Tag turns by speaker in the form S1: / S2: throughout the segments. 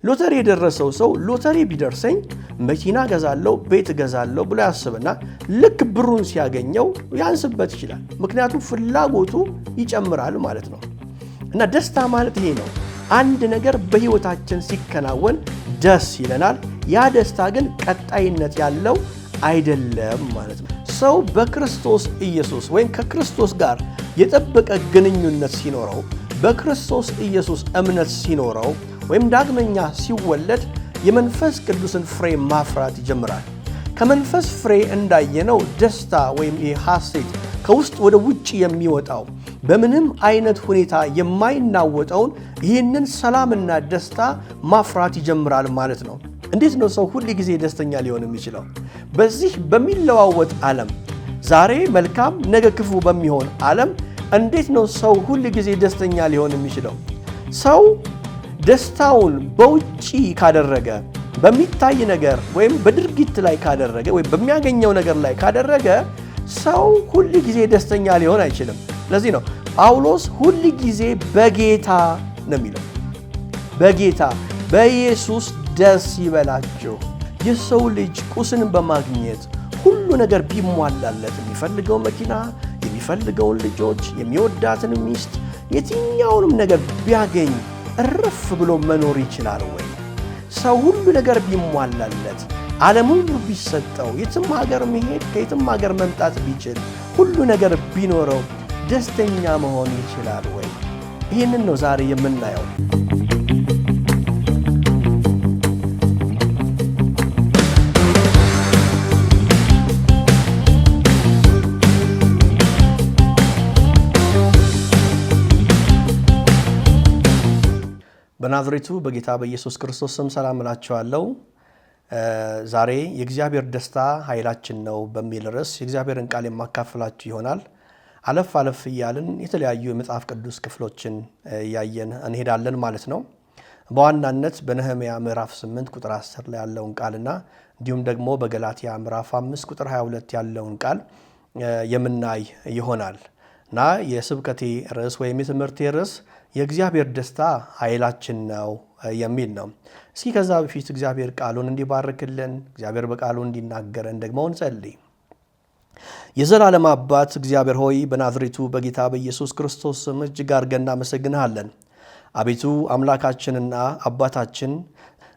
S1: ሎተሪ የደረሰው ሰው ሎተሪ ቢደርሰኝ መኪና እገዛለሁ፣ ቤት እገዛለሁ ብሎ ያስብና ልክ ብሩን ሲያገኘው ያንስበት ይችላል። ምክንያቱም ፍላጎቱ ይጨምራል ማለት ነው። እና ደስታ ማለት ይሄ ነው። አንድ ነገር በሕይወታችን ሲከናወን ደስ ይለናል። ያ ደስታ ግን ቀጣይነት ያለው አይደለም ማለት ነው። ሰው በክርስቶስ ኢየሱስ ወይም ከክርስቶስ ጋር የጠበቀ ግንኙነት ሲኖረው፣ በክርስቶስ ኢየሱስ እምነት ሲኖረው ወይም ዳግመኛ ሲወለድ የመንፈስ ቅዱስን ፍሬ ማፍራት ይጀምራል። ከመንፈስ ፍሬ እንዳየነው ደስታ ወይም ይህ ሐሴት ከውስጥ ወደ ውጭ የሚወጣው በምንም አይነት ሁኔታ የማይናወጠውን ይህንን ሰላምና ደስታ ማፍራት ይጀምራል ማለት ነው። እንዴት ነው ሰው ሁል ጊዜ ደስተኛ ሊሆን የሚችለው? በዚህ በሚለዋወጥ ዓለም፣ ዛሬ መልካም ነገ ክፉ በሚሆን ዓለም እንዴት ነው ሰው ሁል ጊዜ ደስተኛ ሊሆን የሚችለው? ሰው ደስታውን በውጪ ካደረገ፣ በሚታይ ነገር ወይም በድርጊት ላይ ካደረገ ወይም በሚያገኘው ነገር ላይ ካደረገ ሰው ሁል ጊዜ ደስተኛ ሊሆን አይችልም። ለዚህ ነው ጳውሎስ ሁል ጊዜ በጌታ ነው የሚለው። በጌታ በኢየሱስ ደስ ይበላችሁ። የሰው ልጅ ቁስን በማግኘት ሁሉ ነገር ቢሟላለት፣ የሚፈልገው መኪና፣ የሚፈልገውን ልጆች፣ የሚወዳትን ሚስት፣ የትኛውንም ነገር ቢያገኝ እረፍ ብሎ መኖር ይችላል ወይ? ሰው ሁሉ ነገር ቢሟላለት፣ ዓለም ሁሉ ቢሰጠው፣ የትም ሀገር መሄድ ከየትም ሀገር መምጣት ቢችል፣ ሁሉ ነገር ቢኖረው ደስተኛ መሆን ይችላል ወይ? ይህንን ነው ዛሬ የምናየው። በናዝሬቱ በጌታ በኢየሱስ ክርስቶስ ስም ሰላም እላችኋለሁ። ዛሬ የእግዚአብሔር ደስታ ኃይላችን ነው በሚል ርዕስ የእግዚአብሔርን ቃል የማካፍላችሁ ይሆናል። አለፍ አለፍ እያልን የተለያዩ የመጽሐፍ ቅዱስ ክፍሎችን እያየን እንሄዳለን ማለት ነው። በዋናነት በነህምያ ምዕራፍ 8 ቁጥር 10 ላይ ያለውን ቃልና እንዲሁም ደግሞ በገላትያ ምዕራፍ 5 ቁጥር 22 ያለውን ቃል የምናይ ይሆናል። እና የስብከቴ ርዕስ ወይም የትምህርቴ ርዕስ የእግዚአብሔር ደስታ ኃይላችን ነው የሚል ነው። እስኪ ከዛ በፊት እግዚአብሔር ቃሉን እንዲባርክልን፣ እግዚአብሔር በቃሉ እንዲናገረን ደግሞ እንጸልይ። የዘላለም አባት እግዚአብሔር ሆይ፣ በናዝሬቱ በጌታ በኢየሱስ ክርስቶስ ስም እጅግ አድርገን እናመሰግንሃለን። አቤቱ አምላካችንና አባታችን፣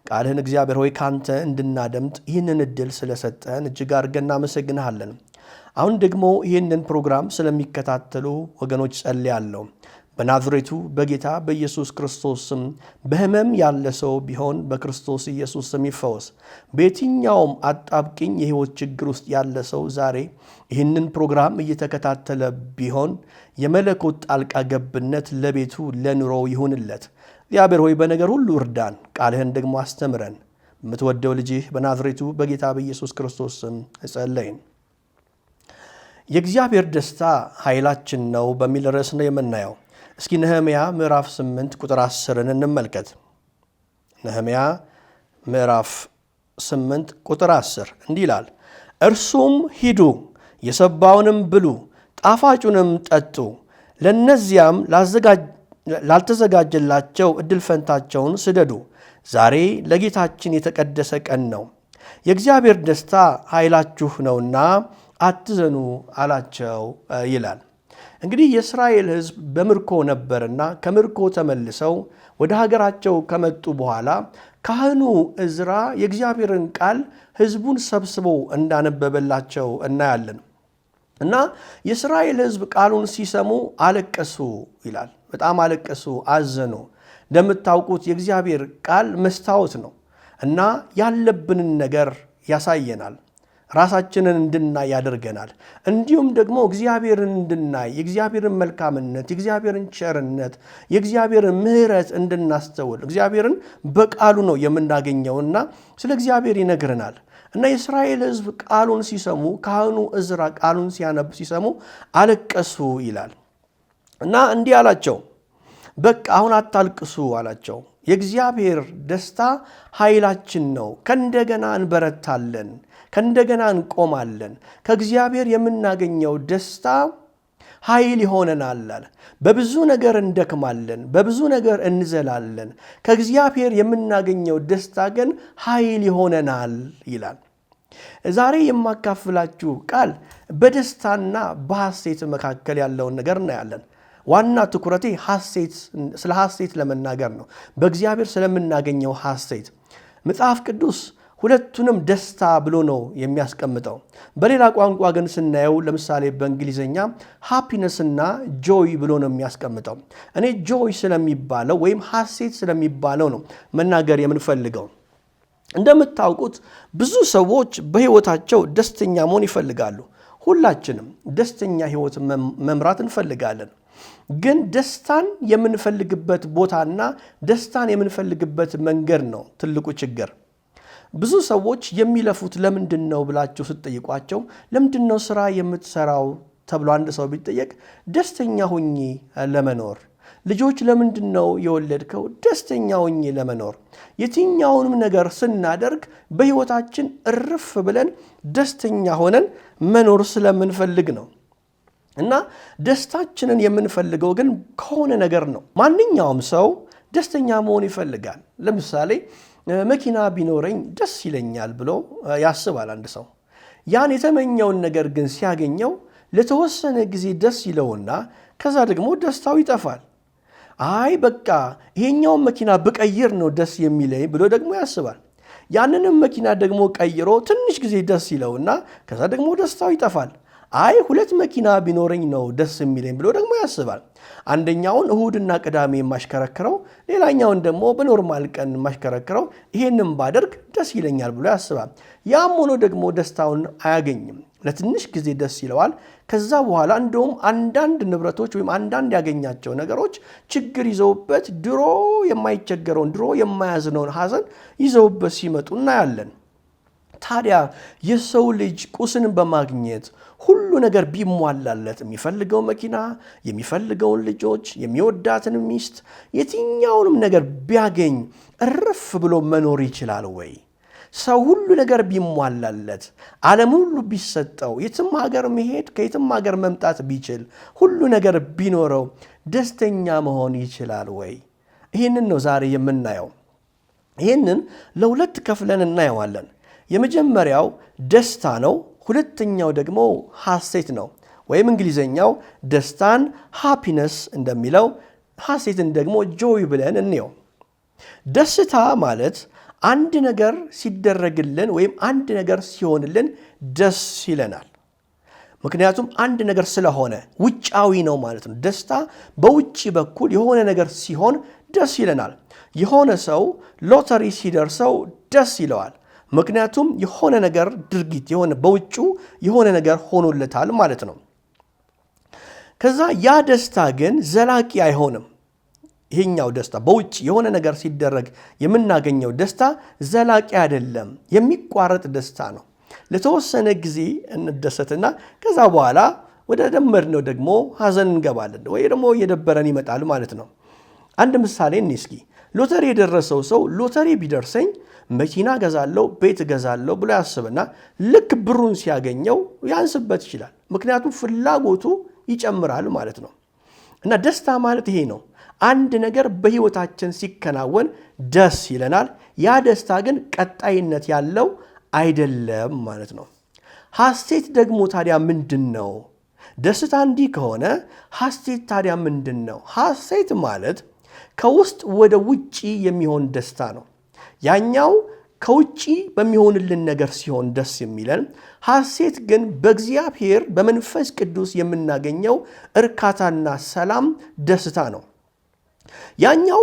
S1: ቃልህን እግዚአብሔር ሆይ ካንተ እንድናደምጥ ይህንን እድል ስለሰጠን እጅግ አድርገን እናመሰግንሃለን። አሁን ደግሞ ይህንን ፕሮግራም ስለሚከታተሉ ወገኖች ጸልያለሁ። በናዝሬቱ በጌታ በኢየሱስ ክርስቶስ ስም በሕመም ያለ ሰው ቢሆን በክርስቶስ ኢየሱስ ስም ይፈወስ። በየትኛውም አጣብቂኝ የሕይወት ችግር ውስጥ ያለ ሰው ዛሬ ይህንን ፕሮግራም እየተከታተለ ቢሆን የመለኮት ጣልቃ ገብነት ለቤቱ ለኑሮው ይሁንለት። እግዚአብሔር ሆይ በነገር ሁሉ እርዳን፣ ቃልህን ደግሞ አስተምረን። በምትወደው ልጅህ በናዝሬቱ በጌታ በኢየሱስ ክርስቶስ ስም እጸለይን። የእግዚአብሔር ደስታ ኃይላችን ነው በሚል ርዕስ ነው የምናየው። እስኪ ነህምያ ምዕራፍ 8 ቁጥር 10ን እንመልከት። ነህምያ ምዕራፍ 8 ቁጥር 10 እንዲህ ይላል፣ እርሱም ሂዱ፣ የሰባውንም ብሉ፣ ጣፋጩንም ጠጡ፣ ለእነዚያም ላልተዘጋጀላቸው ዕድል ፈንታቸውን ስደዱ። ዛሬ ለጌታችን የተቀደሰ ቀን ነው። የእግዚአብሔር ደስታ ኃይላችሁ ነውና አትዘኑ አላቸው ይላል። እንግዲህ የእስራኤል ሕዝብ በምርኮ ነበርና ከምርኮ ተመልሰው ወደ ሀገራቸው ከመጡ በኋላ ካህኑ እዝራ የእግዚአብሔርን ቃል ሕዝቡን ሰብስቦ እንዳነበበላቸው እናያለን። እና የእስራኤል ሕዝብ ቃሉን ሲሰሙ አለቀሱ ይላል። በጣም አለቀሱ፣ አዘኑ። እንደምታውቁት የእግዚአብሔር ቃል መስታወት ነው እና ያለብንን ነገር ያሳየናል። ራሳችንን እንድናይ ያደርገናል። እንዲሁም ደግሞ እግዚአብሔርን እንድናይ፣ የእግዚአብሔርን መልካምነት፣ የእግዚአብሔርን ቸርነት፣ የእግዚአብሔርን ምሕረት እንድናስተውል እግዚአብሔርን በቃሉ ነው የምናገኘውና ስለ እግዚአብሔር ይነግረናል። እና የእስራኤል ሕዝብ ቃሉን ሲሰሙ፣ ካህኑ እዝራ ቃሉን ሲያነብ ሲሰሙ አለቀሱ ይላል። እና እንዲህ አላቸው፣ በቃ አሁን አታልቅሱ አላቸው። የእግዚአብሔር ደስታ ኃይላችን ነው። ከእንደገና እንበረታለን፣ ከእንደገና እንቆማለን። ከእግዚአብሔር የምናገኘው ደስታ ኃይል ይሆነናል አለ። በብዙ ነገር እንደክማለን፣ በብዙ ነገር እንዘላለን። ከእግዚአብሔር የምናገኘው ደስታ ግን ኃይል ይሆነናል ይላል። ዛሬ የማካፍላችሁ ቃል በደስታና በሐሴት መካከል ያለውን ነገር እናያለን። ዋና ትኩረቴ ስለ ሐሴት ለመናገር ነው። በእግዚአብሔር ስለምናገኘው ሐሴት መጽሐፍ ቅዱስ ሁለቱንም ደስታ ብሎ ነው የሚያስቀምጠው። በሌላ ቋንቋ ግን ስናየው ለምሳሌ በእንግሊዝኛ happiness ና joy ብሎ ነው የሚያስቀምጠው። እኔ joy ስለሚባለው ወይም ሐሴት ስለሚባለው ነው መናገር የምንፈልገው። እንደምታውቁት ብዙ ሰዎች በሕይወታቸው ደስተኛ መሆን ይፈልጋሉ። ሁላችንም ደስተኛ ሕይወት መምራት እንፈልጋለን። ግን ደስታን የምንፈልግበት ቦታና ደስታን የምንፈልግበት መንገድ ነው ትልቁ ችግር። ብዙ ሰዎች የሚለፉት ለምንድን ነው ብላችሁ ስትጠይቋቸው፣ ለምንድን ነው ስራ የምትሰራው ተብሎ አንድ ሰው ቢጠየቅ ደስተኛ ሆኜ ለመኖር። ልጆች ለምንድን ነው የወለድከው? ደስተኛ ሆኜ ለመኖር። የትኛውንም ነገር ስናደርግ በሕይወታችን እርፍ ብለን ደስተኛ ሆነን መኖር ስለምንፈልግ ነው። እና ደስታችንን የምንፈልገው ግን ከሆነ ነገር ነው። ማንኛውም ሰው ደስተኛ መሆን ይፈልጋል። ለምሳሌ መኪና ቢኖረኝ ደስ ይለኛል ብሎ ያስባል አንድ ሰው። ያን የተመኘውን ነገር ግን ሲያገኘው ለተወሰነ ጊዜ ደስ ይለውና ከዛ ደግሞ ደስታው ይጠፋል። አይ በቃ ይሄኛውን መኪና ብቀይር ነው ደስ የሚለኝ ብሎ ደግሞ ያስባል። ያንንም መኪና ደግሞ ቀይሮ ትንሽ ጊዜ ደስ ይለውና ከዛ ደግሞ ደስታው ይጠፋል። አይ ሁለት መኪና ቢኖረኝ ነው ደስ የሚለኝ ብሎ ደግሞ ያስባል። አንደኛውን እሁድና ቅዳሜ የማሽከረክረው፣ ሌላኛውን ደግሞ በ normal ቀን የማሽከረክረው፣ ይሄንም ባደርግ ደስ ይለኛል ብሎ ያስባል። ያም ሆኖ ደግሞ ደስታውን አያገኝም። ለትንሽ ጊዜ ደስ ይለዋል። ከዛ በኋላ እንደውም አንዳንድ ንብረቶች ወይም አንዳንድ ያገኛቸው ነገሮች ችግር ይዘውበት ድሮ የማይቸገረውን ድሮ የማያዝነውን ሐዘን ይዘውበት ሲመጡ እናያለን። ታዲያ የሰው ልጅ ቁስን በማግኘት ሁሉ ነገር ቢሟላለት የሚፈልገው መኪና፣ የሚፈልገውን ልጆች፣ የሚወዳትን ሚስት፣ የትኛውንም ነገር ቢያገኝ እርፍ ብሎ መኖር ይችላል ወይ? ሰው ሁሉ ነገር ቢሟላለት፣ ዓለም ሁሉ ቢሰጠው፣ የትም ሀገር መሄድ ከየትም ሀገር መምጣት ቢችል፣ ሁሉ ነገር ቢኖረው ደስተኛ መሆን ይችላል ወይ? ይህንን ነው ዛሬ የምናየው። ይህንን ለሁለት ከፍለን እናየዋለን። የመጀመሪያው ደስታ ነው። ሁለተኛው ደግሞ ሐሴት ነው። ወይም እንግሊዘኛው ደስታን happiness እንደሚለው ሐሴትን ደግሞ joy ብለን እንየው። ደስታ ማለት አንድ ነገር ሲደረግልን ወይም አንድ ነገር ሲሆንልን ደስ ይለናል። ምክንያቱም አንድ ነገር ስለሆነ ውጫዊ ነው ማለት ነው። ደስታ በውጭ በኩል የሆነ ነገር ሲሆን ደስ ይለናል። የሆነ ሰው ሎተሪ ሲደርሰው ደስ ይለዋል። ምክንያቱም የሆነ ነገር ድርጊት የሆነ በውጩ የሆነ ነገር ሆኖለታል ማለት ነው። ከዛ ያ ደስታ ግን ዘላቂ አይሆንም። ይሄኛው ደስታ በውጭ የሆነ ነገር ሲደረግ የምናገኘው ደስታ ዘላቂ አይደለም፣ የሚቋረጥ ደስታ ነው። ለተወሰነ ጊዜ እንደሰትና ከዛ በኋላ ወደ ደመድነው ደግሞ ሐዘን እንገባለን ወይ ደግሞ እየደበረን ይመጣል ማለት ነው። አንድ ምሳሌ እንይ እስኪ። ሎተሪ የደረሰው ሰው ሎተሪ ቢደርሰኝ መኪና ገዛለው፣ ቤት ገዛለው ብሎ ያስብና ልክ ብሩን ሲያገኘው ያንስበት ይችላል። ምክንያቱም ፍላጎቱ ይጨምራል ማለት ነው። እና ደስታ ማለት ይሄ ነው። አንድ ነገር በሕይወታችን ሲከናወን ደስ ይለናል። ያ ደስታ ግን ቀጣይነት ያለው አይደለም ማለት ነው። ሐሴት ደግሞ ታዲያ ምንድን ነው? ደስታ እንዲህ ከሆነ ሐሴት ታዲያ ምንድን ነው? ሐሴት ማለት ከውስጥ ወደ ውጪ የሚሆን ደስታ ነው። ያኛው ከውጪ በሚሆንልን ነገር ሲሆን ደስ የሚለን፣ ሐሴት ግን በእግዚአብሔር በመንፈስ ቅዱስ የምናገኘው እርካታና ሰላም ደስታ ነው። ያኛው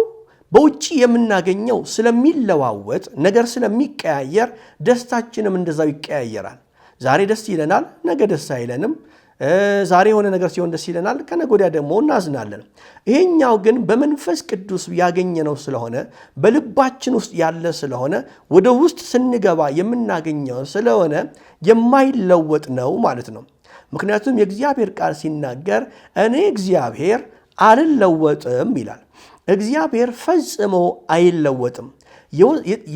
S1: በውጪ የምናገኘው ስለሚለዋወጥ ነገር ስለሚቀያየር ደስታችንም እንደዛው ይቀያየራል። ዛሬ ደስ ይለናል፣ ነገ ደስ አይለንም። ዛሬ የሆነ ነገር ሲሆን ደስ ይለናል፣ ከነገ ወዲያ ደግሞ እናዝናለን። ይሄኛው ግን በመንፈስ ቅዱስ ያገኘነው ስለሆነ በልባችን ውስጥ ያለ ስለሆነ ወደ ውስጥ ስንገባ የምናገኘው ስለሆነ የማይለወጥ ነው ማለት ነው። ምክንያቱም የእግዚአብሔር ቃል ሲናገር እኔ እግዚአብሔር አልለወጥም ይላል። እግዚአብሔር ፈጽሞ አይለወጥም።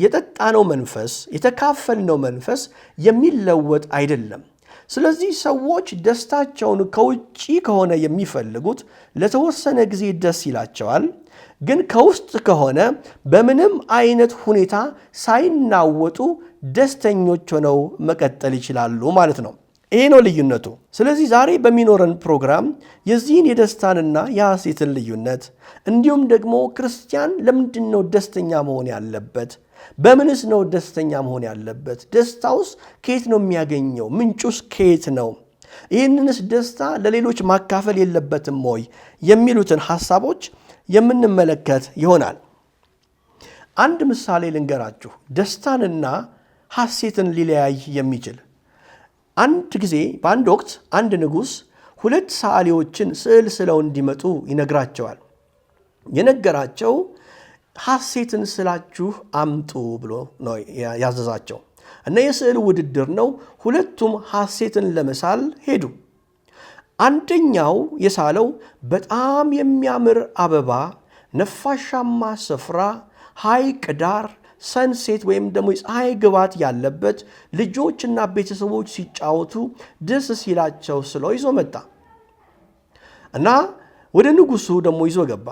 S1: የጠጣነው መንፈስ የተካፈልነው መንፈስ የሚለወጥ አይደለም። ስለዚህ ሰዎች ደስታቸውን ከውጪ ከሆነ የሚፈልጉት ለተወሰነ ጊዜ ደስ ይላቸዋል። ግን ከውስጥ ከሆነ በምንም አይነት ሁኔታ ሳይናወጡ ደስተኞች ሆነው መቀጠል ይችላሉ ማለት ነው። ይሄ ነው ልዩነቱ። ስለዚህ ዛሬ በሚኖረን ፕሮግራም የዚህን የደስታንና የሐሴትን ልዩነት እንዲሁም ደግሞ ክርስቲያን ለምንድን ነው ደስተኛ መሆን ያለበት? በምንስ ነው ደስተኛ መሆን ያለበት? ደስታውስ ከየት ነው የሚያገኘው? ምንጩስ ከየት ነው? ይህንንስ ደስታ ለሌሎች ማካፈል የለበትም ወይ? የሚሉትን ሐሳቦች የምንመለከት ይሆናል። አንድ ምሳሌ ልንገራችሁ፣ ደስታንና ሐሴትን ሊለያይ የሚችል። አንድ ጊዜ በአንድ ወቅት አንድ ንጉሥ ሁለት ሰዓሊዎችን ስዕል ስለው እንዲመጡ ይነግራቸዋል። የነገራቸው ሐሴትን ስላችሁ አምጡ ብሎ ነው ያዘዛቸው። እና የስዕል ውድድር ነው። ሁለቱም ሐሴትን ለመሳል ሄዱ። አንደኛው የሳለው በጣም የሚያምር አበባ፣ ነፋሻማ ስፍራ፣ ሐይቅ ዳር፣ ሰንሴት ወይም ደግሞ የፀሐይ ግባት ያለበት፣ ልጆችና ቤተሰቦች ሲጫወቱ ደስ ሲላቸው ስሎ ይዞ መጣ እና ወደ ንጉሱ ደግሞ ይዞ ገባ።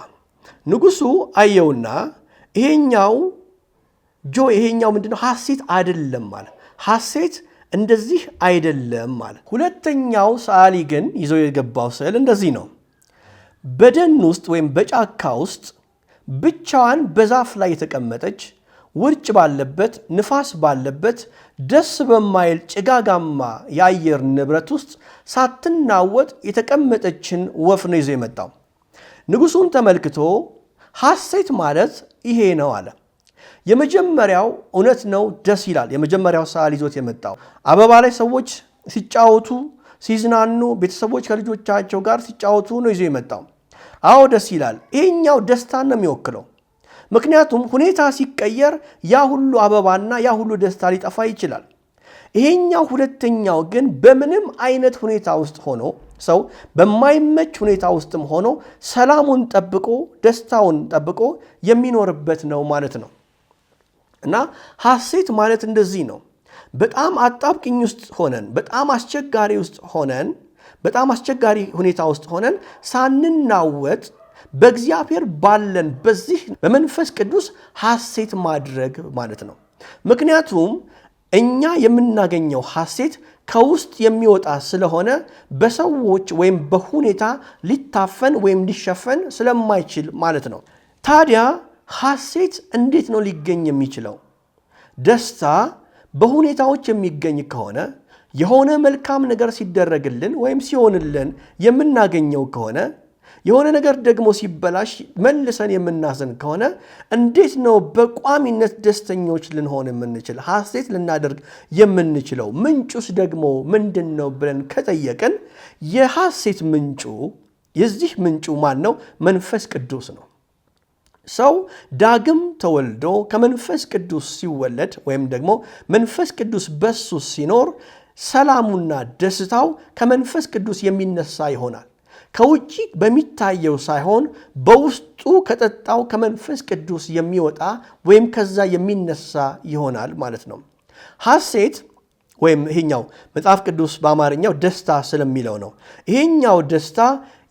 S1: ንጉሱ አየውና ይሄኛው ይሄኛው ምንድነው? ሐሴት አይደለም አለ። ሐሴት እንደዚህ አይደለም አለ። ሁለተኛው ሰዓሊ ግን ይዞ የገባው ስዕል እንደዚህ ነው። በደን ውስጥ ወይም በጫካ ውስጥ ብቻዋን በዛፍ ላይ የተቀመጠች፣ ውርጭ ባለበት፣ ንፋስ ባለበት፣ ደስ በማይል ጭጋጋማ የአየር ንብረት ውስጥ ሳትናወጥ የተቀመጠችን ወፍ ነው ይዞ የመጣው። ንጉሱን ተመልክቶ ሐሴት ማለት ይሄ ነው አለ። የመጀመሪያው እውነት ነው፣ ደስ ይላል። የመጀመሪያው ሰዓሊ ይዞት የመጣው አበባ ላይ ሰዎች ሲጫወቱ ሲዝናኑ፣ ቤተሰቦች ከልጆቻቸው ጋር ሲጫወቱ ነው ይዞ የመጣው። አዎ ደስ ይላል። ይሄኛው ደስታን ነው የሚወክለው። ምክንያቱም ሁኔታ ሲቀየር ያ ሁሉ አበባና ያ ሁሉ ደስታ ሊጠፋ ይችላል። ይሄኛው ሁለተኛው ግን በምንም አይነት ሁኔታ ውስጥ ሆኖ፣ ሰው በማይመች ሁኔታ ውስጥም ሆኖ ሰላሙን ጠብቆ ደስታውን ጠብቆ የሚኖርበት ነው ማለት ነው። እና ሐሴት ማለት እንደዚህ ነው። በጣም አጣብቂኝ ውስጥ ሆነን፣ በጣም አስቸጋሪ ውስጥ ሆነን፣ በጣም አስቸጋሪ ሁኔታ ውስጥ ሆነን ሳንናወጥ በእግዚአብሔር ባለን በዚህ በመንፈስ ቅዱስ ሐሴት ማድረግ ማለት ነው። ምክንያቱም እኛ የምናገኘው ሐሴት ከውስጥ የሚወጣ ስለሆነ በሰዎች ወይም በሁኔታ ሊታፈን ወይም ሊሸፈን ስለማይችል ማለት ነው። ታዲያ ሐሴት እንዴት ነው ሊገኝ የሚችለው? ደስታ በሁኔታዎች የሚገኝ ከሆነ፣ የሆነ መልካም ነገር ሲደረግልን ወይም ሲሆንልን የምናገኘው ከሆነ፣ የሆነ ነገር ደግሞ ሲበላሽ መልሰን የምናዝን ከሆነ እንዴት ነው በቋሚነት ደስተኞች ልንሆን የምንችል፣ ሐሴት ልናደርግ የምንችለው? ምንጩስ ደግሞ ምንድን ነው ብለን ከጠየቅን የሐሴት ምንጩ፣ የዚህ ምንጩ ማን ነው? መንፈስ ቅዱስ ነው። ሰው ዳግም ተወልዶ ከመንፈስ ቅዱስ ሲወለድ ወይም ደግሞ መንፈስ ቅዱስ በሱ ሲኖር ሰላሙና ደስታው ከመንፈስ ቅዱስ የሚነሳ ይሆናል። ከውጪ በሚታየው ሳይሆን በውስጡ ከጠጣው ከመንፈስ ቅዱስ የሚወጣ ወይም ከዛ የሚነሳ ይሆናል ማለት ነው። ሐሴት ወይም ይሄኛው መጽሐፍ ቅዱስ በአማርኛው ደስታ ስለሚለው ነው። ይሄኛው ደስታ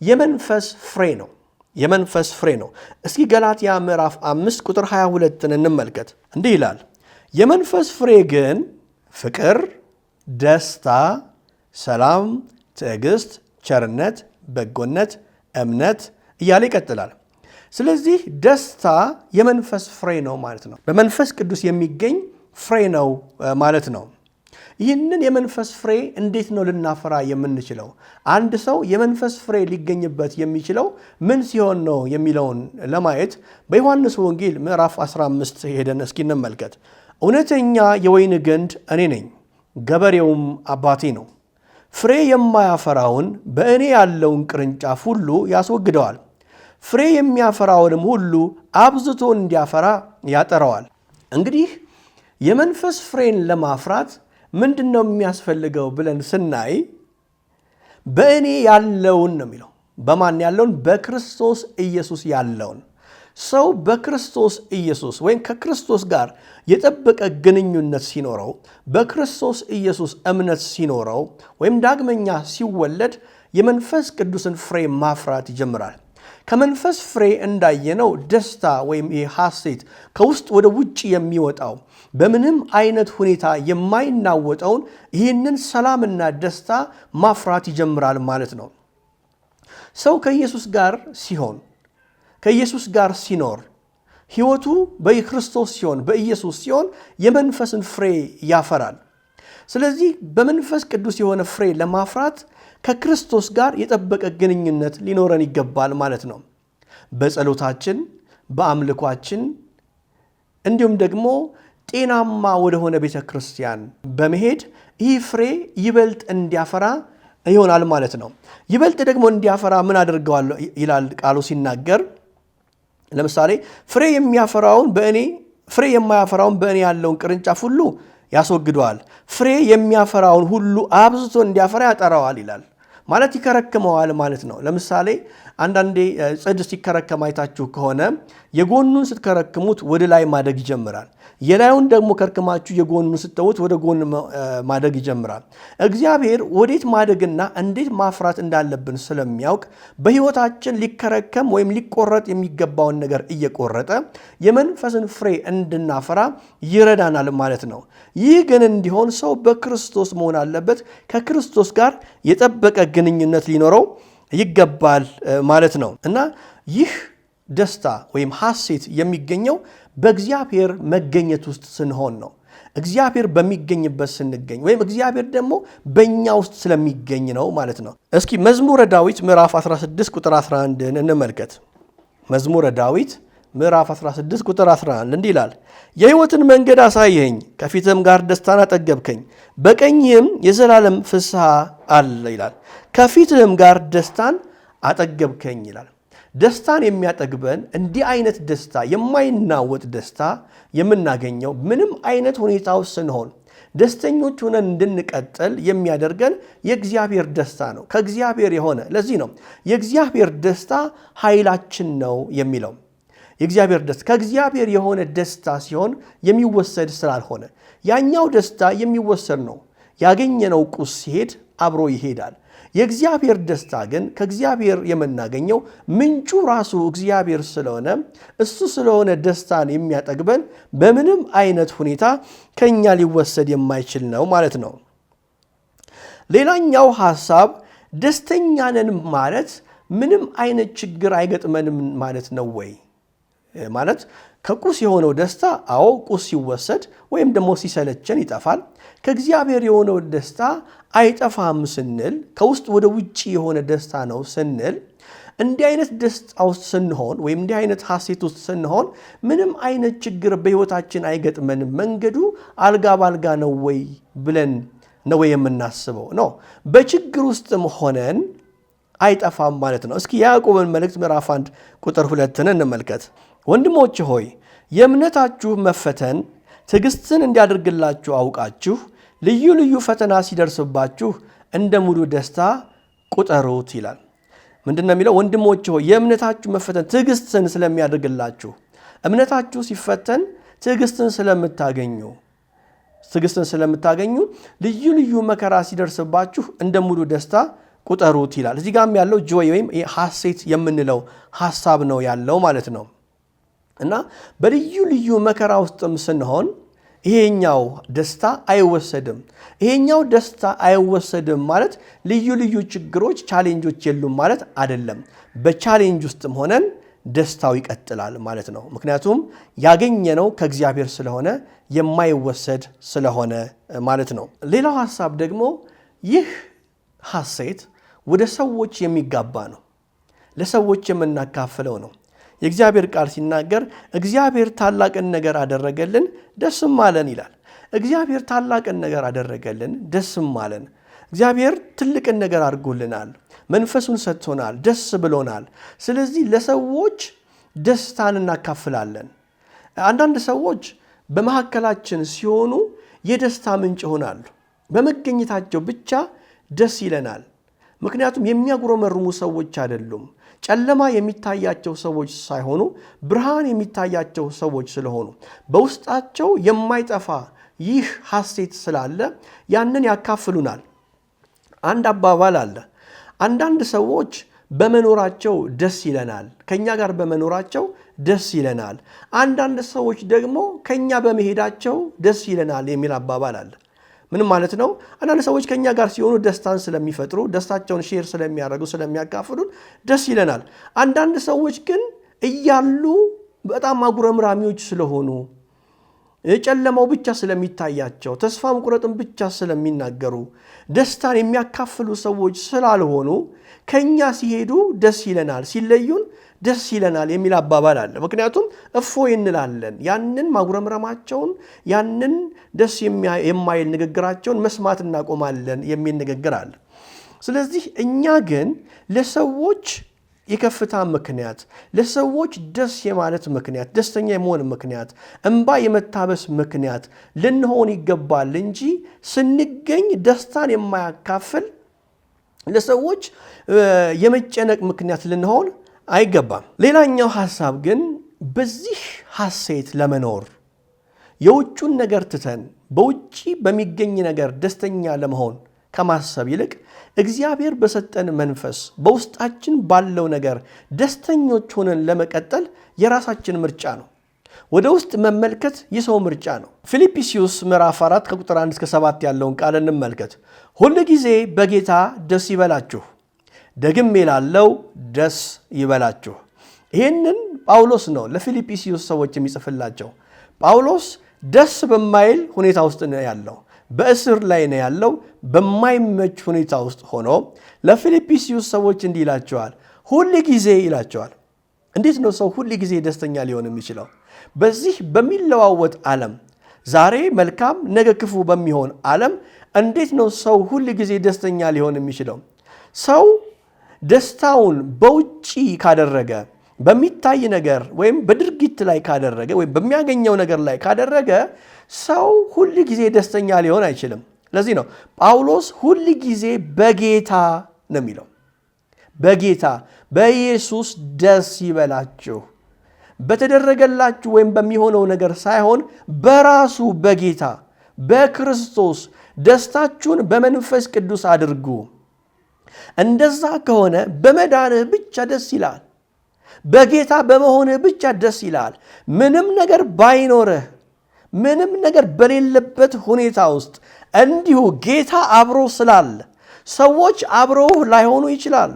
S1: የመንፈስ ፍሬ ነው። የመንፈስ ፍሬ ነው። እስኪ ገላትያ ምዕራፍ 5 ቁጥር 22ን እንመልከት። እንዲህ ይላል፣ የመንፈስ ፍሬ ግን ፍቅር፣ ደስታ፣ ሰላም፣ ትዕግስት፣ ቸርነት፣ በጎነት፣ እምነት እያለ ይቀጥላል። ስለዚህ ደስታ የመንፈስ ፍሬ ነው ማለት ነው። በመንፈስ ቅዱስ የሚገኝ ፍሬ ነው ማለት ነው። ይህንን የመንፈስ ፍሬ እንዴት ነው ልናፈራ የምንችለው? አንድ ሰው የመንፈስ ፍሬ ሊገኝበት የሚችለው ምን ሲሆን ነው የሚለውን ለማየት በዮሐንስ ወንጌል ምዕራፍ 15 ሄደን እስኪ እንመልከት። እውነተኛ የወይን ግንድ እኔ ነኝ፣ ገበሬውም አባቴ ነው። ፍሬ የማያፈራውን በእኔ ያለውን ቅርንጫፍ ሁሉ ያስወግደዋል፣ ፍሬ የሚያፈራውንም ሁሉ አብዝቶ እንዲያፈራ ያጠራዋል። እንግዲህ የመንፈስ ፍሬን ለማፍራት ምንድን ነው የሚያስፈልገው ብለን ስናይ በእኔ ያለውን ነው የሚለው። በማን ያለውን? በክርስቶስ ኢየሱስ ያለውን። ሰው በክርስቶስ ኢየሱስ ወይም ከክርስቶስ ጋር የጠበቀ ግንኙነት ሲኖረው፣ በክርስቶስ ኢየሱስ እምነት ሲኖረው ወይም ዳግመኛ ሲወለድ የመንፈስ ቅዱስን ፍሬ ማፍራት ይጀምራል። ከመንፈስ ፍሬ እንዳየነው ደስታ ወይም ይህ ሐሴት ከውስጥ ወደ ውጭ የሚወጣው በምንም አይነት ሁኔታ የማይናወጠውን ይህንን ሰላምና ደስታ ማፍራት ይጀምራል ማለት ነው። ሰው ከኢየሱስ ጋር ሲሆን፣ ከኢየሱስ ጋር ሲኖር፣ ሕይወቱ በክርስቶስ ሲሆን፣ በኢየሱስ ሲሆን የመንፈስን ፍሬ ያፈራል። ስለዚህ በመንፈስ ቅዱስ የሆነ ፍሬ ለማፍራት ከክርስቶስ ጋር የጠበቀ ግንኙነት ሊኖረን ይገባል ማለት ነው። በጸሎታችን፣ በአምልኳችን እንዲሁም ደግሞ ጤናማ ወደሆነ ቤተ ክርስቲያን በመሄድ ይህ ፍሬ ይበልጥ እንዲያፈራ ይሆናል ማለት ነው። ይበልጥ ደግሞ እንዲያፈራ ምን አድርገዋለሁ ይላል ቃሉ ሲናገር። ለምሳሌ ፍሬ የማያፈራውን በእኔ ያለውን ቅርንጫፍ ሁሉ ያስወግደዋል፣ ፍሬ የሚያፈራውን ሁሉ አብዝቶ እንዲያፈራ ያጠራዋል ይላል። ማለት ይከረክመዋል ማለት ነው። ለምሳሌ አንዳንዴ ጽድ ሲከረከም አይታችሁ ከሆነ የጎኑን ስትከረክሙት ወደ ላይ ማደግ ይጀምራል። የላዩን ደግሞ ከርክማችሁ የጎኑን ስትተዉት ወደ ጎን ማደግ ይጀምራል። እግዚአብሔር ወዴት ማደግና እንዴት ማፍራት እንዳለብን ስለሚያውቅ በሕይወታችን ሊከረከም ወይም ሊቆረጥ የሚገባውን ነገር እየቆረጠ የመንፈስን ፍሬ እንድናፈራ ይረዳናል ማለት ነው። ይህ ግን እንዲሆን ሰው በክርስቶስ መሆን አለበት። ከክርስቶስ ጋር የጠበቀ ግንኙነት ሊኖረው ይገባል ማለት ነው። እና ይህ ደስታ ወይም ሐሴት የሚገኘው በእግዚአብሔር መገኘት ውስጥ ስንሆን ነው። እግዚአብሔር በሚገኝበት ስንገኝ ወይም እግዚአብሔር ደግሞ በእኛ ውስጥ ስለሚገኝ ነው ማለት ነው። እስኪ መዝሙረ ዳዊት ምዕራፍ 16 ቁጥር 11 እንመልከት። መዝሙረ ዳዊት ምዕራፍ 16 ቁጥር 11 እንዲህ ይላል፣ የሕይወትን መንገድ አሳየኸኝ፣ ከፊትህም ጋር ደስታን አጠገብከኝ፣ በቀኝህም የዘላለም ፍስሐ አለ ይላል። ከፊትህም ጋር ደስታን አጠገብከኝ ይላል። ደስታን የሚያጠግበን እንዲህ አይነት ደስታ፣ የማይናወጥ ደስታ የምናገኘው ምንም አይነት ሁኔታ ውስጥ ስንሆን ደስተኞች ሆነን እንድንቀጥል የሚያደርገን የእግዚአብሔር ደስታ ነው። ከእግዚአብሔር የሆነ፣ ለዚህ ነው የእግዚአብሔር ደስታ ኃይላችን ነው የሚለው። የእግዚአብሔር ደስታ ከእግዚአብሔር የሆነ ደስታ ሲሆን የሚወሰድ ስላልሆነ፣ ያኛው ደስታ የሚወሰድ ነው። ያገኘነው ቁስ ሲሄድ አብሮ ይሄዳል። የእግዚአብሔር ደስታ ግን ከእግዚአብሔር የምናገኘው ምንጩ ራሱ እግዚአብሔር ስለሆነ፣ እሱ ስለሆነ ደስታን የሚያጠግበን በምንም አይነት ሁኔታ ከኛ ሊወሰድ የማይችል ነው ማለት ነው። ሌላኛው ሐሳብ ደስተኛ ነን ማለት ምንም አይነት ችግር አይገጥመንም ማለት ነው ወይ? ማለት ከቁስ የሆነው ደስታ አዎ ቁስ ሲወሰድ ወይም ደግሞ ሲሰለቸን ይጠፋል። ከእግዚአብሔር የሆነው ደስታ አይጠፋም ስንል፣ ከውስጥ ወደ ውጭ የሆነ ደስታ ነው ስንል፣ እንዲህ አይነት ደስታ ውስጥ ስንሆን ወይም እንዲህ አይነት ሐሴት ውስጥ ስንሆን ምንም አይነት ችግር በሕይወታችን አይገጥመንም፣ መንገዱ አልጋ ባልጋ ነው ወይ ብለን ነው ወይ የምናስበው? ነው በችግር ውስጥም ሆነን አይጠፋም ማለት ነው። እስኪ የያዕቆብን መልእክት ምዕራፍ 1 ቁጥር 2 እንመልከት። ወንድሞች ሆይ፣ የእምነታችሁ መፈተን ትዕግስትን እንዲያደርግላችሁ አውቃችሁ ልዩ ልዩ ፈተና ሲደርስባችሁ እንደ ሙሉ ደስታ ቁጠሩት ይላል። ምንድነው የሚለው? ወንድሞች ሆይ፣ የእምነታችሁ መፈተን ትዕግስትን ስለሚያደርግላችሁ፣ እምነታችሁ ሲፈተን ትዕግስትን ስለምታገኙ ልዩ ልዩ መከራ ሲደርስባችሁ እንደ ሙሉ ደስታ ቁጠሩት ይላል። እዚህ ጋርም ያለው joy ወይም ሐሴት የምንለው ሐሳብ ነው ያለው ማለት ነው። እና በልዩ ልዩ መከራ ውስጥም ስንሆን ይሄኛው ደስታ አይወሰድም። ይሄኛው ደስታ አይወሰድም ማለት ልዩ ልዩ ችግሮች፣ challenge ኦች የሉም ማለት አይደለም። በ challenge ውስጥም ሆነን ደስታው ይቀጥላል ማለት ነው። ምክንያቱም ያገኘነው ከእግዚአብሔር ስለሆነ፣ የማይወሰድ ስለሆነ ማለት ነው። ሌላው ሐሳብ ደግሞ ይህ ሐሴት ወደ ሰዎች የሚጋባ ነው። ለሰዎች የምናካፍለው ነው። የእግዚአብሔር ቃል ሲናገር እግዚአብሔር ታላቅን ነገር አደረገልን ደስም አለን ይላል። እግዚአብሔር ታላቅን ነገር አደረገልን ደስም አለን። እግዚአብሔር ትልቅን ነገር አድርጎልናል። መንፈሱን ሰጥቶናል፣ ደስ ብሎናል። ስለዚህ ለሰዎች ደስታን እናካፍላለን። አንዳንድ ሰዎች በመካከላችን ሲሆኑ የደስታ ምንጭ ይሆናሉ። በመገኘታቸው ብቻ ደስ ይለናል። ምክንያቱም የሚያጉረመርሙ ሰዎች አይደሉም። ጨለማ የሚታያቸው ሰዎች ሳይሆኑ ብርሃን የሚታያቸው ሰዎች ስለሆኑ በውስጣቸው የማይጠፋ ይህ ሐሴት ስላለ ያንን ያካፍሉናል። አንድ አባባል አለ። አንዳንድ ሰዎች በመኖራቸው ደስ ይለናል፣ ከኛ ጋር በመኖራቸው ደስ ይለናል። አንዳንድ ሰዎች ደግሞ ከኛ በመሄዳቸው ደስ ይለናል የሚል አባባል አለ። ምን ማለት ነው? አንዳንድ ሰዎች ከኛ ጋር ሲሆኑ ደስታን ስለሚፈጥሩ፣ ደስታቸውን share ስለሚያደርጉ፣ ስለሚያካፍሉን ደስ ይለናል። አንዳንድ ሰዎች ግን እያሉ በጣም አጉረምራሚዎች ስለሆኑ፣ ጨለማው ብቻ ስለሚታያቸው፣ ተስፋ መቁረጥን ብቻ ስለሚናገሩ፣ ደስታን የሚያካፍሉ ሰዎች ስላልሆኑ ከኛ ሲሄዱ ደስ ይለናል፣ ሲለዩን ደስ ይለናል የሚል አባባል አለ። ምክንያቱም እፎይ እንላለን። ያንን ማጉረምረማቸውን፣ ያንን ደስ የማይል ንግግራቸውን መስማት እናቆማለን የሚል ንግግር አለ። ስለዚህ እኛ ግን ለሰዎች የከፍታ ምክንያት፣ ለሰዎች ደስ የማለት ምክንያት፣ ደስተኛ የመሆን ምክንያት፣ እንባ የመታበስ ምክንያት ልንሆን ይገባል እንጂ ስንገኝ ደስታን የማያካፍል ለሰዎች የመጨነቅ ምክንያት ልንሆን አይገባም። ሌላኛው ሐሳብ ግን በዚህ ሐሴት ለመኖር የውጩን ነገር ትተን በውጪ በሚገኝ ነገር ደስተኛ ለመሆን ከማሰብ ይልቅ እግዚአብሔር በሰጠን መንፈስ በውስጣችን ባለው ነገር ደስተኞች ሆነን ለመቀጠል የራሳችን ምርጫ ነው። ወደ ውስጥ መመልከት የሰው ምርጫ ነው። ፊልጵስዩስ ምዕራፍ 4 ከቁጥር 1 እስከ 7 ያለውን ቃል እንመልከት። ሁል ጊዜ በጌታ ደስ ይበላችሁ፣ ደግሜ እላለሁ ደስ ይበላችሁ። ይህንን ጳውሎስ ነው ለፊልጵስዩስ ሰዎች የሚጽፍላቸው። ጳውሎስ ደስ በማይል ሁኔታ ውስጥ ነው ያለው፣ በእስር ላይ ነው ያለው። በማይመች ሁኔታ ውስጥ ሆኖ ለፊልጵስዩስ ሰዎች እንዲህ ይላቸዋል፣ ሁል ጊዜ ይላቸዋል። እንዴት ነው ሰው ሁል ጊዜ ደስተኛ ሊሆን የሚችለው? በዚህ በሚለዋወጥ ዓለም፣ ዛሬ መልካም ነገ ክፉ በሚሆን ዓለም እንዴት ነው ሰው ሁል ጊዜ ደስተኛ ሊሆን የሚችለው? ሰው ደስታውን በውጪ ካደረገ፣ በሚታይ ነገር ወይም በድርጊት ላይ ካደረገ ወይም በሚያገኘው ነገር ላይ ካደረገ ሰው ሁል ጊዜ ደስተኛ ሊሆን አይችልም። ለዚህ ነው ጳውሎስ ሁል ጊዜ በጌታ ነው የሚለው። በጌታ በኢየሱስ ደስ ይበላችሁ፣ በተደረገላችሁ ወይም በሚሆነው ነገር ሳይሆን በራሱ በጌታ በክርስቶስ ደስታችሁን በመንፈስ ቅዱስ አድርጉ። እንደዛ ከሆነ በመዳንህ ብቻ ደስ ይላል። በጌታ በመሆንህ ብቻ ደስ ይላል። ምንም ነገር ባይኖርህ፣ ምንም ነገር በሌለበት ሁኔታ ውስጥ እንዲሁ ጌታ አብሮ ስላለ፣ ሰዎች አብረውህ ላይሆኑ ይችላሉ።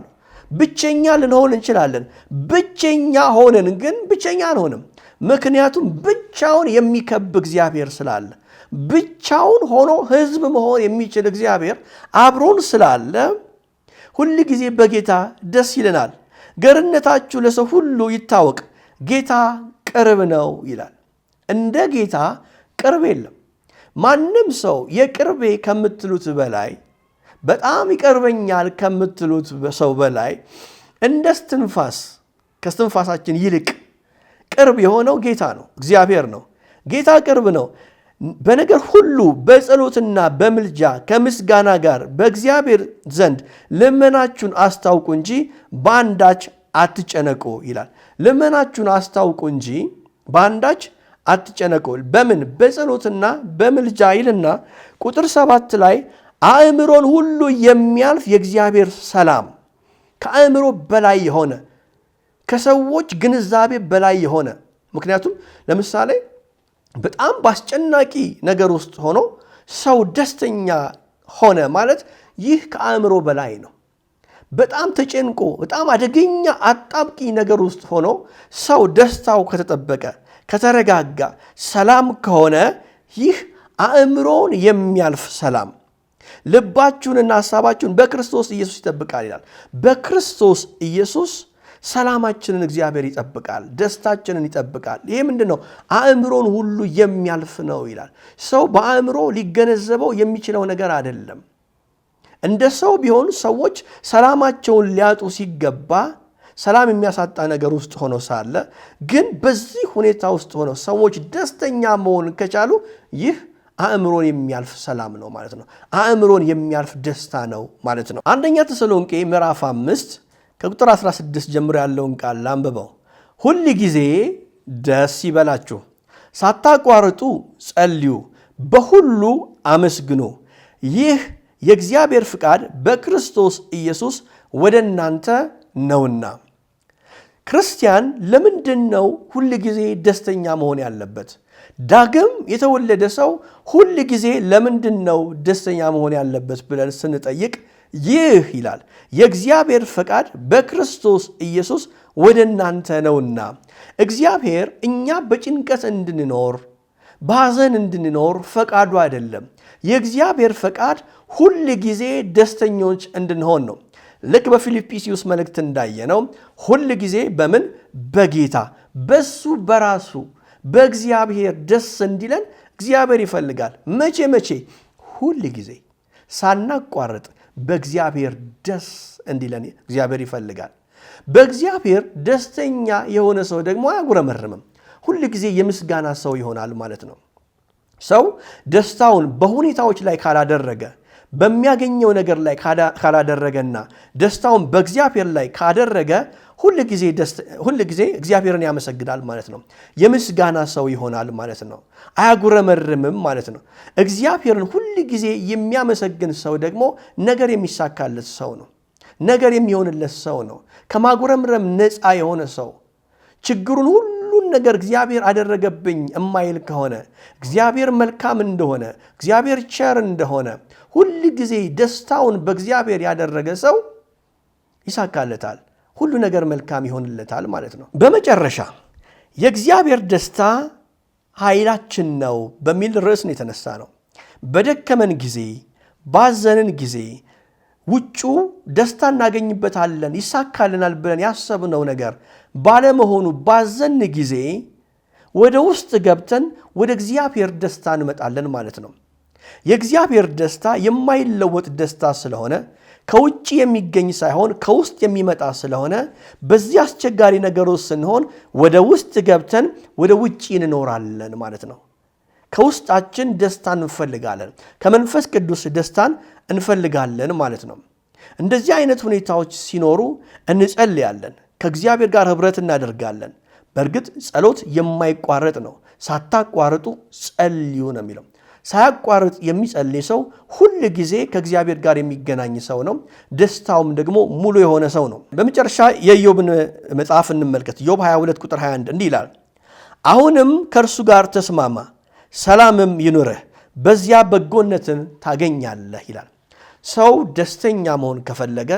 S1: ብቸኛ ልንሆን እንችላለን። ብቸኛ ሆነን ግን ብቸኛ አንሆንም። ምክንያቱም ብቻውን የሚከብ እግዚአብሔር ስላለ፣ ብቻውን ሆኖ ሕዝብ መሆን የሚችል እግዚአብሔር አብሮን ስላለ ሁል ጊዜ በጌታ ደስ ይለናል። ገርነታችሁ ለሰው ሁሉ ይታወቅ፣ ጌታ ቅርብ ነው ይላል። እንደ ጌታ ቅርብ የለም። ማንም ሰው የቅርቤ ከምትሉት በላይ፣ በጣም ይቀርበኛል ከምትሉት ሰው በላይ፣ እንደ እስትንፋስ ከእስትንፋሳችን ይልቅ ቅርብ የሆነው ጌታ ነው፣ እግዚአብሔር ነው። ጌታ ቅርብ ነው። በነገር ሁሉ በጸሎትና በምልጃ ከምስጋና ጋር በእግዚአብሔር ዘንድ ልመናችሁን አስታውቁ እንጂ በአንዳች አትጨነቁ ይላል። ልመናችሁን አስታውቁ እንጂ በአንዳች አትጨነቁ። በምን? በጸሎትና በምልጃ ይልና ቁጥር 7 ላይ አእምሮን ሁሉ የሚያልፍ የእግዚአብሔር ሰላም፣ ከአእምሮ በላይ የሆነ፣ ከሰዎች ግንዛቤ በላይ የሆነ። ምክንያቱም ለምሳሌ በጣም በአስጨናቂ ነገር ውስጥ ሆኖ ሰው ደስተኛ ሆነ ማለት ይህ ከአእምሮ በላይ ነው። በጣም ተጨንቆ በጣም አደገኛ አጣብቂ ነገር ውስጥ ሆኖ ሰው ደስታው ከተጠበቀ፣ ከተረጋጋ፣ ሰላም ከሆነ ይህ አእምሮን የሚያልፍ ሰላም ልባችሁንና ሐሳባችሁን በክርስቶስ ኢየሱስ ይጠብቃል ይላል። በክርስቶስ ኢየሱስ ሰላማችንን እግዚአብሔር ይጠብቃል፣ ደስታችንን ይጠብቃል። ይሄ ምንድን ነው? አእምሮን ሁሉ የሚያልፍ ነው ይላል። ሰው በአእምሮ ሊገነዘበው የሚችለው ነገር አይደለም። እንደ ሰው ቢሆን ሰዎች ሰላማቸውን ሊያጡ ሲገባ ሰላም የሚያሳጣ ነገር ውስጥ ሆኖ ሳለ ግን በዚህ ሁኔታ ውስጥ ሆነው ሰዎች ደስተኛ መሆን ከቻሉ ይህ አእምሮን የሚያልፍ ሰላም ነው ማለት ነው። አእምሮን የሚያልፍ ደስታ ነው ማለት ነው። አንደኛ ተሰሎንቄ ምዕራፍ 5 ከቁጥር 16 ጀምሮ ያለውን ቃል ላንብበው። ሁል ጊዜ ደስ ይበላችሁ፣ ሳታቋርጡ ጸልዩ፣ በሁሉ አመስግኑ፣ ይህ የእግዚአብሔር ፍቃድ በክርስቶስ ኢየሱስ ወደ እናንተ ነውና። ክርስቲያን ለምንድን ነው ሁል ጊዜ ደስተኛ መሆን ያለበት? ዳግም የተወለደ ሰው ሁል ጊዜ ለምንድን ነው ደስተኛ መሆን ያለበት ብለን ስንጠይቅ ይህ ይላል የእግዚአብሔር ፈቃድ በክርስቶስ ኢየሱስ ወደ እናንተ ነውና። እግዚአብሔር እኛ በጭንቀት እንድንኖር፣ በሐዘን እንድንኖር ፈቃዱ አይደለም። የእግዚአብሔር ፈቃድ ሁል ጊዜ ደስተኞች እንድንሆን ነው። ልክ በፊልጵስዩስ መልእክት እንዳየነው ሁል ጊዜ በምን? በጌታ፣ በሱ፣ በራሱ በእግዚአብሔር ደስ እንዲለን እግዚአብሔር ይፈልጋል። መቼ መቼ? ሁል ጊዜ ሳናቋርጥ በእግዚአብሔር ደስ እንዲለን እግዚአብሔር ይፈልጋል። በእግዚአብሔር ደስተኛ የሆነ ሰው ደግሞ አያጉረመርምም። ሁል ጊዜ የምስጋና ሰው ይሆናል ማለት ነው። ሰው ደስታውን በሁኔታዎች ላይ ካላደረገ፣ በሚያገኘው ነገር ላይ ካላደረገና ደስታውን በእግዚአብሔር ላይ ካደረገ ሁል ጊዜ እግዚአብሔርን ያመሰግናል ማለት ነው። የምስጋና ሰው ይሆናል ማለት ነው። አያጉረመርምም ማለት ነው። እግዚአብሔርን ሁል ጊዜ የሚያመሰግን ሰው ደግሞ ነገር የሚሳካለት ሰው ነው። ነገር የሚሆንለት ሰው ነው። ከማጉረምረም ነፃ የሆነ ሰው፣ ችግሩን ሁሉን ነገር እግዚአብሔር አደረገብኝ እማይል ከሆነ፣ እግዚአብሔር መልካም እንደሆነ፣ እግዚአብሔር ቸር እንደሆነ ሁል ጊዜ ደስታውን በእግዚአብሔር ያደረገ ሰው ይሳካለታል። ሁሉ ነገር መልካም ይሆንለታል ማለት ነው። በመጨረሻ የእግዚአብሔር ደስታ ኃይላችን ነው በሚል ርዕስ ነው የተነሳ ነው። በደከመን ጊዜ፣ ባዘንን ጊዜ፣ ውጩ ደስታ እናገኝበታለን፣ ይሳካልናል ብለን ያሰብነው ነገር ባለመሆኑ ባዘን ጊዜ ወደ ውስጥ ገብተን ወደ እግዚአብሔር ደስታ እንመጣለን ማለት ነው። የእግዚአብሔር ደስታ የማይለወጥ ደስታ ስለሆነ፣ ከውጭ የሚገኝ ሳይሆን ከውስጥ የሚመጣ ስለሆነ፣ በዚህ አስቸጋሪ ነገር ውስጥ ስንሆን ወደ ውስጥ ገብተን ወደ ውጭ እንኖራለን ማለት ነው። ከውስጣችን ደስታን እንፈልጋለን። ከመንፈስ ቅዱስ ደስታን እንፈልጋለን ማለት ነው። እንደዚህ አይነት ሁኔታዎች ሲኖሩ እንጸልያለን። ከእግዚአብሔር ጋር ህብረት እናደርጋለን። በእርግጥ ጸሎት የማይቋረጥ ነው። ሳታቋርጡ ጸልዩ ነው የሚለው። ሳያቋርጥ የሚጸልይ ሰው ሁል ጊዜ ከእግዚአብሔር ጋር የሚገናኝ ሰው ነው። ደስታውም ደግሞ ሙሉ የሆነ ሰው ነው። በመጨረሻ የኢዮብን መጽሐፍ እንመልከት። ኢዮብ 22 ቁጥር 21 እንዲህ ይላል፣ አሁንም ከእርሱ ጋር ተስማማ፣ ሰላምም ይኑርህ፣ በዚያ በጎነትን ታገኛለህ ይላል። ሰው ደስተኛ መሆን ከፈለገ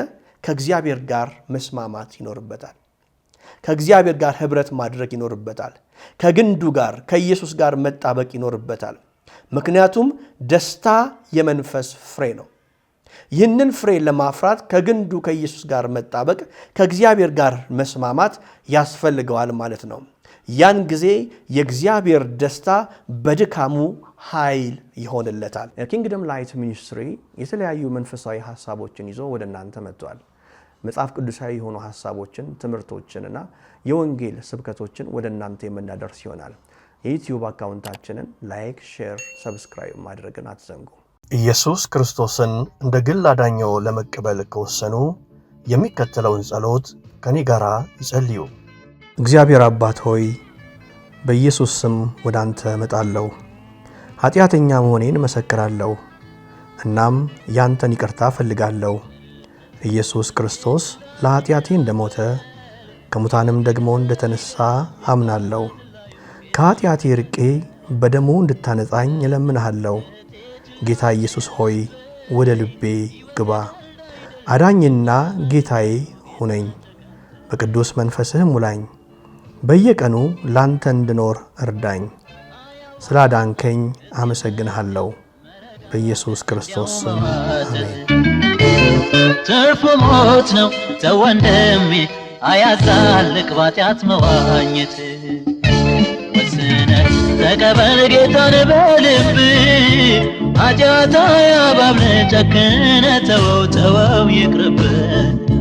S1: ከእግዚአብሔር ጋር መስማማት ይኖርበታል። ከእግዚአብሔር ጋር ህብረት ማድረግ ይኖርበታል። ከግንዱ ጋር፣ ከኢየሱስ ጋር መጣበቅ ይኖርበታል። ምክንያቱም ደስታ የመንፈስ ፍሬ ነው። ይህንን ፍሬ ለማፍራት ከግንዱ ከኢየሱስ ጋር መጣበቅ፣ ከእግዚአብሔር ጋር መስማማት ያስፈልገዋል ማለት ነው። ያን ጊዜ የእግዚአብሔር ደስታ በድካሙ ኃይል ይሆንለታል። Kingdom Light Ministry የተለያዩ መንፈሳዊ ሀሳቦችን ይዞ ወደ እናንተ መጥቷል። መጽሐፍ ቅዱሳዊ የሆኑ ሀሳቦችን፣ ትምህርቶችን እና የወንጌል ስብከቶችን ወደ እናንተ የምናደርስ ይሆናል። የ YouTube account ኣችንን like፣ share፣ subscribe ማድረግን አትዘንጉ። ኢየሱስ ክርስቶስን እንደ ግል አዳኝዎ ለመቀበል ከወሰኑ የሚከተለውን ጸሎት ከኔ ጋር ይጸልዩ። እግዚአብሔር አባት ሆይ፣ በኢየሱስ ስም ወደ አንተ እመጣለሁ። ኃጢአተኛ መሆኔን እመሰክራለሁ። እናም ያንተን ይቅርታ እፈልጋለሁ። ኢየሱስ ክርስቶስ ለኃጢአቴ እንደሞተ፣ ከሙታንም ደግሞ እንደተነሳ አምናለሁ። ከኃጢአቴ ርቄ በደሙ እንድታነጻኝ እለምንሃለሁ። ጌታ ኢየሱስ ሆይ፣ ወደ ልቤ ግባ፣ አዳኝና ጌታዬ ሁነኝ። በቅዱስ መንፈስህ ሙላኝ። በየቀኑ ላንተ እንድኖር እርዳኝ። ስላዳንከኝ አመሰግንሃለሁ። በኢየሱስ ክርስቶስ ስም አሜን።
S2: ትርፉ ሞት ነው ተው ወንድሜ፣ አያዛልቅ ባጢአት መዋኘት። ወስነህ ተቀበል ጌታን በልብ፣ ኃጢአት አያባብልህ፣ ጨክነህ ተወው፣ ተወው ይቅርብህ።